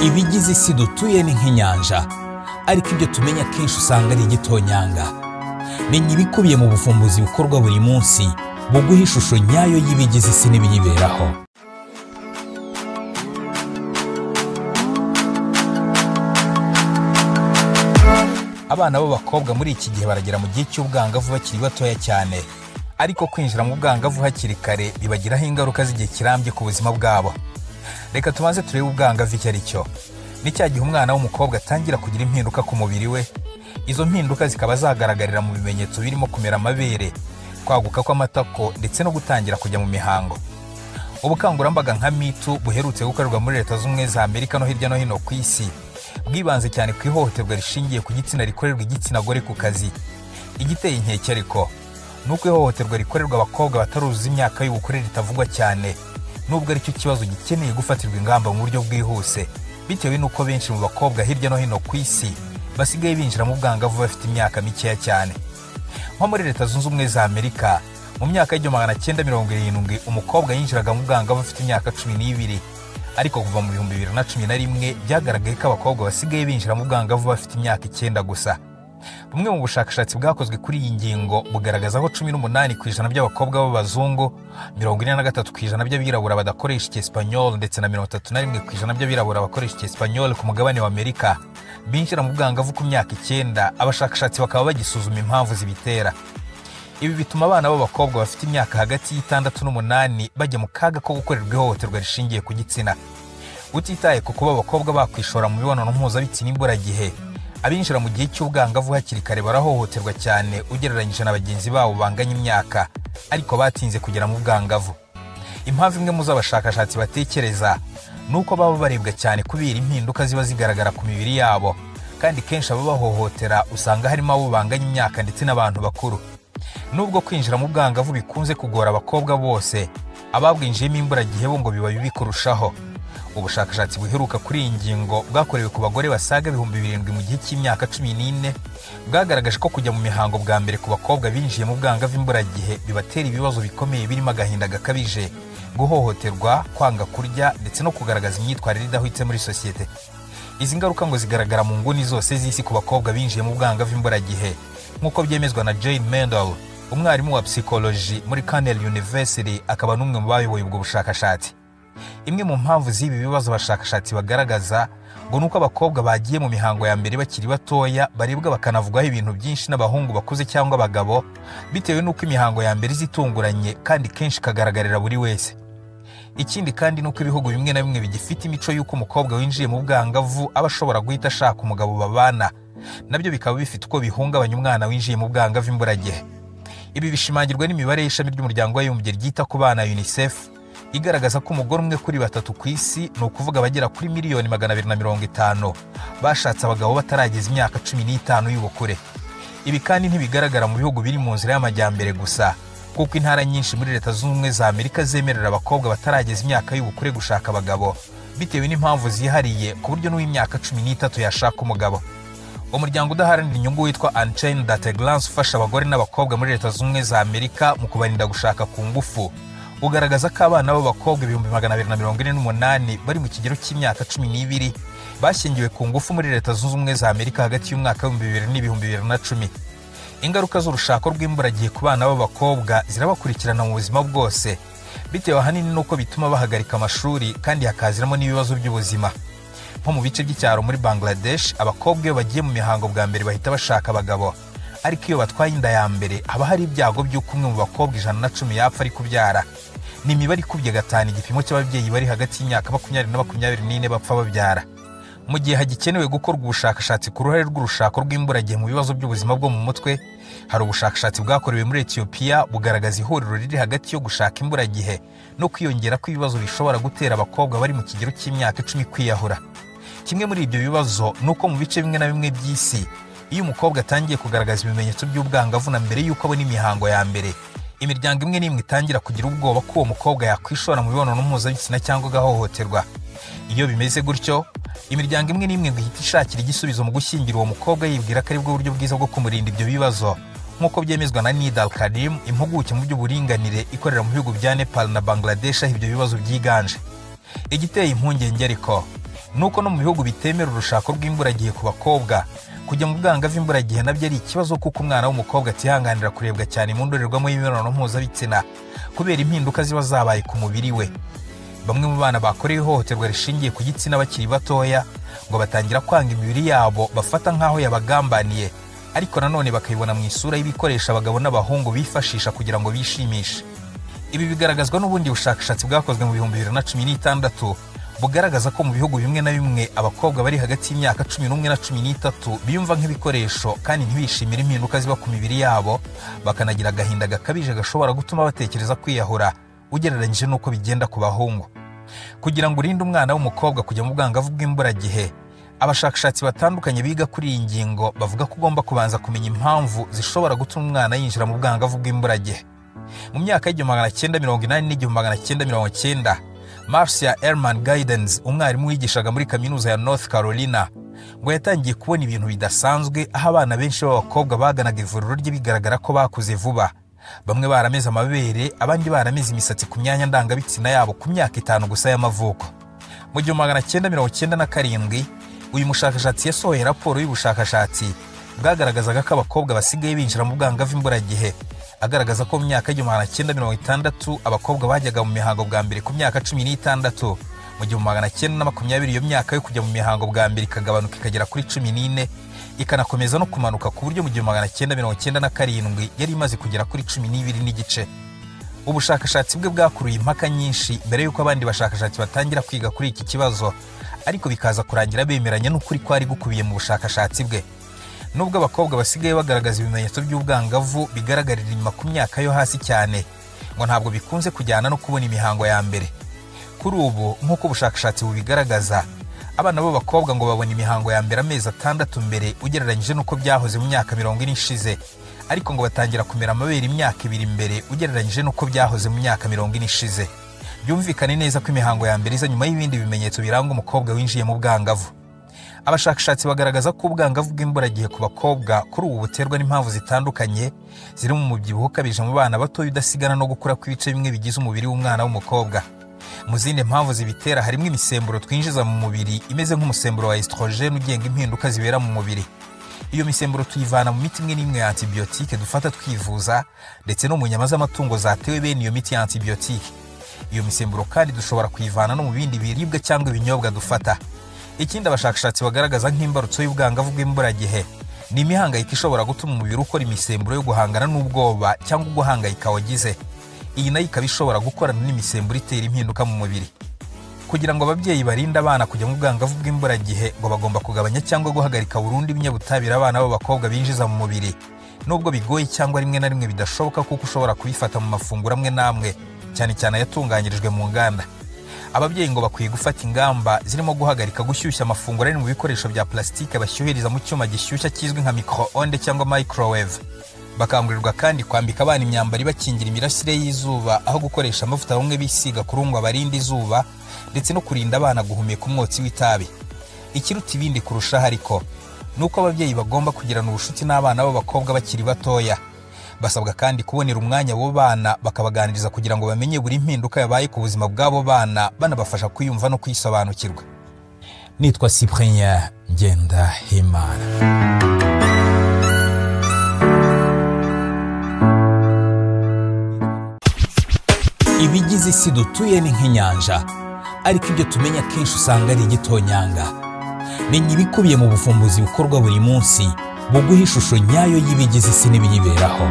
Ibigize isi dutuye ni nk'inyanja, ariko ibyo tumenya kenshi usanga ari igitonyanga. Menya ibikubiye mu buvumbuzi bukorwa buri munsi buguha ishusho nyayo y'ibigize isi n'ibiyiberaho. Abana b'abakobwa muri iki gihe baragera mu gihe cy'ubwangavu bakiri batoya cyane, ariko kwinjira mu bwangavu hakiri kare bibagiraho ingaruka z'igihe kirambye ku buzima bwabo. Reka tubanze turebe ubwangavu icyo ari cyo. Ni cya gihe umwana w'umukobwa atangira kugira impinduka ku mubiri we. Izo mpinduka zikaba zagaragarira mu bimenyetso birimo kumera amabere, kwaguka kw'amatako ndetse no gutangira kujya mu mihango. Ubukangurambaga nka MeToo buherutse gukorerwa muri Leta Zunze za Amerika no hirya no hino ku isi, bwibanze cyane ku ihohoterwa rishingiye ku gitsina rikorerwa igitsina gore ku kazi. Igiteye inkeke ariko ni uko ihohoterwa rikorerwa abakobwa bataruzuza imyaka y'ubukure ritavugwa cyane, nubwo aricyo kibazo gikeneye gufatirwa ingamba mu buryo bwihuse, bitewe n'uko benshi mu bakobwa hirya no hino ku isi basigaye binjira mu bwangavu bafite imyaka mikeya cyane. Nko muri Leta Zunze Ubumwe za Amerika mu myaka y'1970 umukobwa yinjiraga mu bwangavu afite imyaka 12, ariko kuva mu 2011 byagaragaye ko abakobwa basigaye binjira mu bwangavu bafite imyaka 9 gusa. Bumwe mu bushakashatsi bwakozwe kuri iyi ngingo bugaragaza ko 18% by'abakobwa b'abazungu, 43% by'abirabura badakoresha icyesipanyol ndetse na 31% by'abirabura bakoresha icyesipanyol ku mugabane wa Amerika binjira mu bwangavu ku myaka 9. Abashakashatsi bakaba bagisuzuma impamvu zibitera. Ibi bituma abana b'abakobwa bafite imyaka hagati y'6 n'umunani bajya mu kaga ko gukorerwa ihohoterwa rishingiye ku gitsina. Utitaye ku kuba abakobwa bakwishora mu mibonano mpuzabitsina imburagihe, abinjira mu gihe cy'ubwangavu hakiri kare barahohoterwa cyane ugereranyije na bagenzi babo banganya imyaka, ariko batinze kugera mu bwangavu. Impamvu imwe mu z'abashakashatsi batekereza ni uko baba barebwa cyane kubera impinduka ziba zigaragara ku mibiri yabo, kandi kenshi ababahohotera usanga harimo abo banganya imyaka ndetse n'abantu bakuru. Nubwo kwinjira mu bwangavu bikunze kugora abakobwa bose, ababwinjiyemo imburagihe bo ngo biba bibi kurushaho. Ubushakashatsi buheruka kuri iyi ngingo bwakorewe ku bagore basaga 7,000 mu gihe cy'imyaka 14 bwagaragaje ko kujya mu mihango bwa mbere ku bakobwa binjiye mu bwangavu imburagihe bibatera ibibazo bikomeye birimo agahinda gakabije, guhohoterwa, kwanga kurya ndetse no kugaragaza imyitwarire idahwitse muri sosiyete. Izi ngaruka ngo zigaragara mu nguni zose z'isi ku bakobwa binjiye mu bwangavu imburagihe, nk'uko byemezwa na Jane Mendel, umwarimu wa psychology muri Cornell University, akaba n'umwe mu bayoboye ubwo bushakashatsi. Imwe mu mpamvu z'ibi bibazo abashakashatsi bagaragaza ngo nuko abakobwa bagiye mu mihango ya mbere bakiri batoya barebwa bakanavugwaho ibintu byinshi n'abahungu bakuze cyangwa abagabo, bitewe n'uko imihango ya mbere izitunguranye kandi kenshi ikagaragarira buri wese. Ikindi kandi nuko ibihugu bimwe na bimwe bigifite imico y'uko umukobwa winjiye mu bwangavu aba ashobora guhita ashaka umugabo babana, nabyo bikaba bifite uko bihungabanya umwana winjiye mu bwangavu imburagihe. Ibi bishimangirwa n'imibare y'ishami ry'umuryango w'abibumbye ryita ku bana UNICEF, igaragaza ko umugore umwe kuri 3 ku isi, ni ukuvuga abagera kuri 250,000,000 bashatse abagabo batarageza imyaka 15 y'ubukure. Ibi kandi ntibigaragara mu bihugu biri mu nzira y'amajyambere gusa, kuko intara nyinshi muri Leta Zunze Ubumwe za Amerika zemerera abakobwa batarageza imyaka y'ubukure gushaka abagabo bitewe n'impamvu zihariye, ku buryo n'uw'imyaka 13 yashaka umugabo. Umuryango udaharanira inyungu witwa Unchained at a Glance ufasha abagore n'abakobwa muri Leta Zunze Ubumwe za Amerika mu kubarinda gushaka ku ngufu, ugaragaza ko abana b'abakobwa 248,000 bari mu kigero cy'imyaka 12 bashyingiwe ku ngufu muri Leta Zunze Ubumwe za Amerika hagati y'umwaka w'ibihumbi 2000 n'ibihumbi 2010. Ingaruka z'urushako rw'imburagihe ku bana b'abakobwa zirabakurikirana mu buzima bwose, bitewe ahanini n'uko bituma bahagarika amashuri kandi hakaziramo n'ibibazo by'ubuzima. Nko mu bice by'icyaro muri Bangladesh, abakobwa iyo bagiye mu mihango bwa mbere bahita bashaka abagabo, ariko iyo batwaye inda ya mbere haba hari ibyago by'uko umwe mu bakobwa 110 yapfa ari kubyara. Ni imibare ikubye 5 igipimo cy'ababyeyi bari hagati y'imyaka 20 na 24 bapfa babyara. Mu gihe hagikenewe gukorwa ubushakashatsi ku ruhare rw'urushako rw'imburagihe mu bibazo by'ubuzima bwo mu mutwe, hari ubushakashatsi bwakorewe muri Ethiopia bugaragaza ihuriro riri hagati yo gushaka imburagihe no kwiyongera kw'ibibazo bishobora gutera abakobwa bari mu kigero cy'imyaka 10 kwiyahura. Kimwe muri ibyo bibazo ni uko mu bice bimwe na bimwe by'isi, iyo umukobwa atangiye kugaragaza ibimenyetso by'ubwangavu na mbere y'uko abona imihango ya mbere, imiryango imwe n'imwe itangira kugira ubwoba ko uwo mukobwa yakwishora mu mibonano mpuzabitsina cyangwa agahohoterwa. Iyo bimeze gutyo, imiryango imwe n'imwe ngo ihita ishakira igisubizo mu gushyingira uwo mukobwa yibwira ko aribwo buryo bwiza bwo kumurinda ibyo bibazo, nk'uko byemezwa na Nidal Karim, impuguke mu by'uburinganire ikorera mu bihugu bya Nepal na Bangladesh aho ibyo bibazo byiganje. Igiteye impungenge ariko Nuko no mu bihugu bitemera urushako rw'imburagihe ku bakobwa, kujya mu bwangavu imburagihe nabyo ari ikibazo, kuko umwana w'umukobwa atihanganira kurebwa cyane mu ndorerwamo y'imibonano mpuzabitsina kubera impinduka ziba zabaye ku mubiri we. Bamwe mu bana bakorewe ihohoterwa rishingiye ku gitsina bakiri batoya ngo batangira kwanga imibiri yabo bafata nk'aho yabagambaniye, ariko nanone bakayibona mu isura y'ibikoresho abagabo n'abahungu bifashisha kugira ngo bishimishe. Ibi bigaragazwa n'ubundi bushakashatsi bwakozwe mu 2016 bugaragaza ko mu bihugu bimwe na bimwe abakobwa bari hagati y'imyaka 11 na 13 biyumva nk'ibikoresho kandi ntibishimire impinduka ziba ku mibiri yabo, bakanagira agahinda gakabije gashobora gutuma batekereza kwiyahura ugereranyije n'uko bigenda ku bahungu. Kugira ngo urinde umwana w'umukobwa kujya mu bwangavu bw'imburagihe, abashakashatsi batandukanye biga kuri iyi ngingo bavuga ko ugomba kubanza kumenya impamvu zishobora gutuma umwana yinjira mu bwangavu bw'imburagihe. Mu myaka y'1980 n'1990, Marcia Erman Guidance, umwarimu wigishaga muri kaminuza ya North Carolina, ngo yatangiye kubona ibintu bidasanzwe aho abana benshi b'abakobwa baganaga ivuriro rye bigaragara ko bakuze vuba, bamwe barameze amabere, abandi barameze imisatsi ku myanya ndangabitsina yabo ku myaka 5 gusa y'amavuko. Mu 1997, uyu mushakashatsi yasohoye raporo y'ubushakashatsi bwagaragazaga ko abakobwa basigaye binjira mu bwangavu imburagihe, agaragaza ko mu myaka y'1960 abakobwa bajyaga mu mihango bwa mbere ku myaka 16, mu 1920 iyo myaka yo kujya mu mihango bwa mbere ikagabanuka ikagera kuri 14, ikanakomeza no kumanuka ku buryo mu 1997 yari imaze kugera kuri 12.5. Ubushakashatsi bwe bwakuruye impaka nyinshi mbere y'uko abandi bashakashatsi batangira kwiga kuri iki kibazo, ariko bikaza kurangira bemeranya n'ukuri kwari gukubiye mu bushakashatsi bwe. Nubwo abakobwa basigaye bagaragaza ibimenyetso by'ubwangavu bigaragarira inyuma ku myaka yo hasi cyane, ngo ntabwo bikunze kujyana no kubona imihango ya mbere. Kuri ubu nk'uko ubushakashatsi bubigaragaza, abana b'abakobwa ngo babona imihango ya mbere amezi 6 mbere ugereranyije n'uko byahoze mu myaka 40 ishize, ariko ngo batangira kumera amabere imyaka 2 mbere ugereranyije n'uko byahoze mu myaka 40 ishize. Byumvikane neza ko imihango ya mbere iza nyuma y'ibindi bimenyetso biranga umukobwa winjiye mu bwangavu. Abashakashatsi bagaragaza ko ubwangavu bw'imburagihe ku bakobwa kuri ubu buterwa n'impamvu zitandukanye zirimo umubyibuho ukabije mu bana bato udasigana no gukura kw'ibice bimwe bigize umubiri w'umwana w'umukobwa. Mu zindi mpamvu zibitera harimo imisemburo twinjiza mu mubiri imeze nk'umusemburo wa estrogene ugenga impinduka zibera mu mubiri. Iyo misemburo tuyivana mu miti imwe n'imwe ya antibiyotike dufata twivuza, ndetse no mu nyama z'amatungo zatewe bene iyo miti ya antibiyotike. Iyo misemburo kandi dushobora kuyivana no mu bindi biribwa cyangwa ibinyobwa dufata. Ikindi abashakashatsi bagaragaza nk'imbarutso y'ubwangavu bw'imburagihe ni imihangayiko ishobora gutuma umubiri ukora imisemburo yo guhangana n'ubwoba cyangwa guhangayika wagize. Iyi nayo ikaba ishobora gukorana n'imisemburo itera impinduka mu mubiri. Kugira ngo ababyeyi barinde abana kujya mu bwangavu bw'imburagihe, ngo bagomba kugabanya cyangwa guhagarika burundu ibinyabutabire abana b'abakobwa binjiza mu mubiri, nubwo bigoye cyangwa rimwe na rimwe bidashoboka kuko ushobora kubifata mu mafunguro amwe n'amwe, cyane cyane ayatunganyirijwe mu nganda. Ababyeyi ngo bakwiye gufata ingamba zirimo guhagarika gushyushya amafunguro ari mu bikoresho bya plastique bashyuhiriza mu cyuma gishyushya kizwi nka micro-onde cyangwa microwave. Bakangurirwa kandi kwambika abana imyambaro ibakingira imirasire y'izuba aho gukoresha amavuta bamwe bisiga kurungwa barinda izuba, ndetse no kurinda abana guhumeka umwotsi w'itabi. Ikiruta ibindi kurushaho ariko nuko ababyeyi bagomba kugirana ubucuti n'abana b'abakobwa bakiri batoya. Basabwa kandi kubonera umwanya abo bana bakabaganiriza kugira ngo bamenye buri mpinduka yabaye ku buzima bw'abo bana, banabafasha kwiyumva no kwisobanukirwa. Nitwa Cyprien Ngendahimana. Ibigize isi dutuye ni nk'inyanja, ariko ibyo tumenya kenshi usanga ari igitonyanga. Menya ibikubiye mu buvumbuzi bukorwa buri munsi buguha ishusho nyayo y'ibigize isi n'ibiyiberaho.